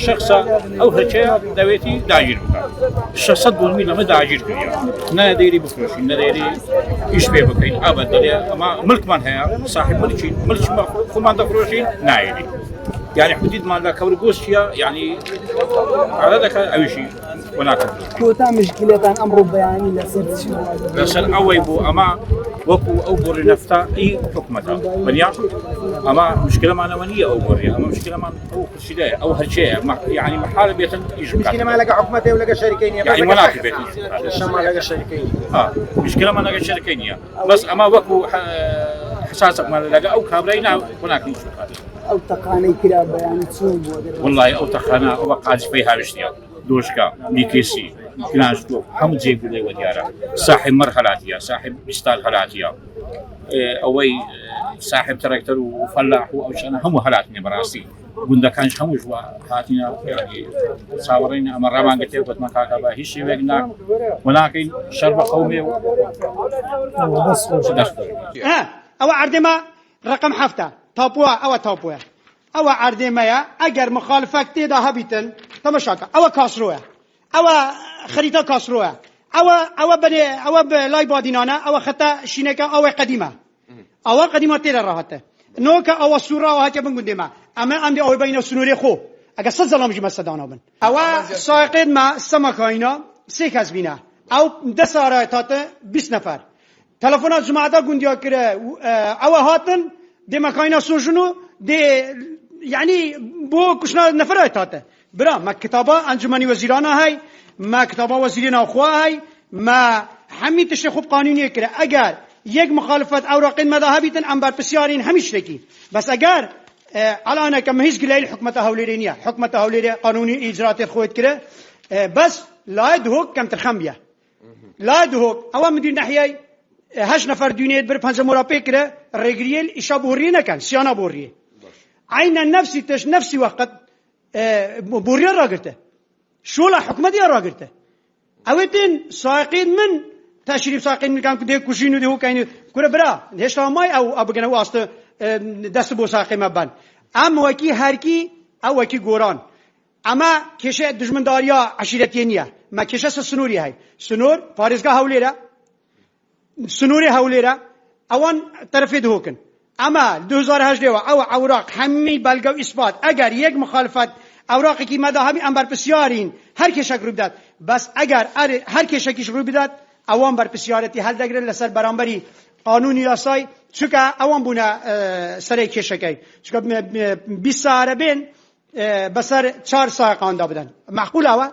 شخصە ئەو هەرچەیە دەوێتی داگیر بکات. 600 دۆنمی لەمە داگیر کردیە نە دەیری بفرۆشین نە دەیری ئیش پێ بکەین ئەبەد دەڵێ ئەمە ملکمان هەیە صاحب ملکین ملکی خۆمان دەفرۆشین نایەنی یعنی حدیدمان لە کەور گۆشتیە یعنی ئارە دەکات ئەویشی وەناکرد کۆتا مشکلەتان ئەمڕۆ بەیانی لەسەر چی بوو؟ لەسەر ئەوەی بوو ئەمە وەکو ئەو بۆڕی نەفتا ئی حکومەتە بەنیا ئەمە مشکلەمانەوە نییە ئەو بۆڕیە ئەمە مشکلەمان ئەو خورشیدەیە ئەو هەرچەیە یعنی مەحالە بێتن ئیش بکات مشکلەمان لەگە حکومەتێ و لەگە شەریکەی نییە یعنی وەناکرد بێتن ئیش بکات شەمان لەگە شەریکەی نییە آه مشکلەمان لەگە شەرکەی نییە بەس ئەمە وەکو حساسێکمان لەگە ئەو کابرای نا وەناکرد ئیش بکات ئەو تەقانەی کرا بەیانی چۆن بووە؟ والله ئەو تەقانە ئەوە قازفەی هاویشتیە دۆشکا میکێسی کلاشکۆف هەموو جێ گولەی وە دیارە ساحب مەر هەلاتیە ساحب ئیستال هەلاتیە ئەوەی ساحب تەرەکتەر و فەلاح و ئەو شانە هەموو هەلاتنێ بەڕاستی گوندەکانش هەمووش وا هاتینە چاوەڕێین ئەمە ڕامانگرتێ گوتمان کاکە بە هیچ شێوەیەک نا وەناکەین شەر بە قەومێ و دەست خۆش. دەست خۆش. ئەوە عەردێ مە ڕەقەم حەفتە تاپۆە ئەوە تاپۆیە ئەوە عەردێ مەیە ئەگەر مخالفەک تێدا هەبیتن تەمەشاکە ئەوە کاسرۆیە ئەوە خەریتە کاسرۆیە ئەوە ئەوە بەێ ئەوە لای بادینانە ئەوە خەتە شینەکە ئەوەی قەدیمە ئەوە قەدیمە تێرە ڕاهاتە نۆکە ئەوە سوڕاوە هەکە بن گوندێمە ئەمە ئەم دێ ئەوەی بینە سنوورێ خۆ ئەگە سە زەڵام ژمە سەدانە بن ئەوە سایقێت ما سەمەکاینا سێ کەس بینە ئەو دە سارای تاتە 20 نەفەر تەلەفۆنا جماعەتا گوندیا کرە ئەوە هاتن دێ مەکاینا سۆژن و دێ یعنی بۆ کوشنا نەفرای تاتە برا مە کتابا ئەنجومەنی وەزیرانە هەی مە کتابا وەزیری ناوخوا هەی مە هەمی تشتێ خوب قانونیە کرە ئەگەر یەک مخالفەت ئەوراقین مەدا هەبیتن ئەم بەرپرسیارین هەمی شتێکی بەس ئەگەر الان کە هیچ گلەیل حکومەتە هەولێرێ نییە حکومەتە هەولێرێ قانونی ئیجراتێ خۆیت کرە بەس لای دهۆک کەمتر خەم بیە لای دهۆک ئەوە مدیر نەحیای هەشت نەفەر دوینێت بر پەنجە مۆرا پێ کرە ڕێگریەل ئیشا بۆڕیە نەکەن سیانا بۆڕیە عینە نەفسی تش نەفسی وەقت بۆڕیە ڕاگرتە شۆڵە حکومەتیان ڕاگرتە ئەوێ تێن ساقین من تەشریف ساقین من کام دێ کوژین و دێ هۆکاین کورە برا هێشتا مای ئەو ئەبگەنە واستە دەست بۆ ساقی مەبەن ئەم وەکی هەرکی ئەو وەکی گۆران ئەمە کێشە دژمنداریا عەشیرەتیە نییە مە کێشە سە سنووری هەی سنوور پارێزگا هەولێرە سنووری هەولێرە ئەوان تەرەفێ دهۆکن ئەمە 2018 ئەوە ئەوراق هەمی بەلگە و ئیسپات ئەگەر یەک مخالفەت ئەوراقێکی مەدا هەمی ئەم بەرپرسیارین هەر کێشەک ڕوو بدات بەس ئەگەر هەر کێشەکیش ڕوو بدات ئەوان بەرپرسیارەتی هەڵدەگرن لەسەر بەرامبەری قانونی یاسای چونکە ئەوان بوونە سەرەی کێشەکەی چونکە 20 سارە بێن بەسەر چار سایقاندا بدەن معقول ئەوە؟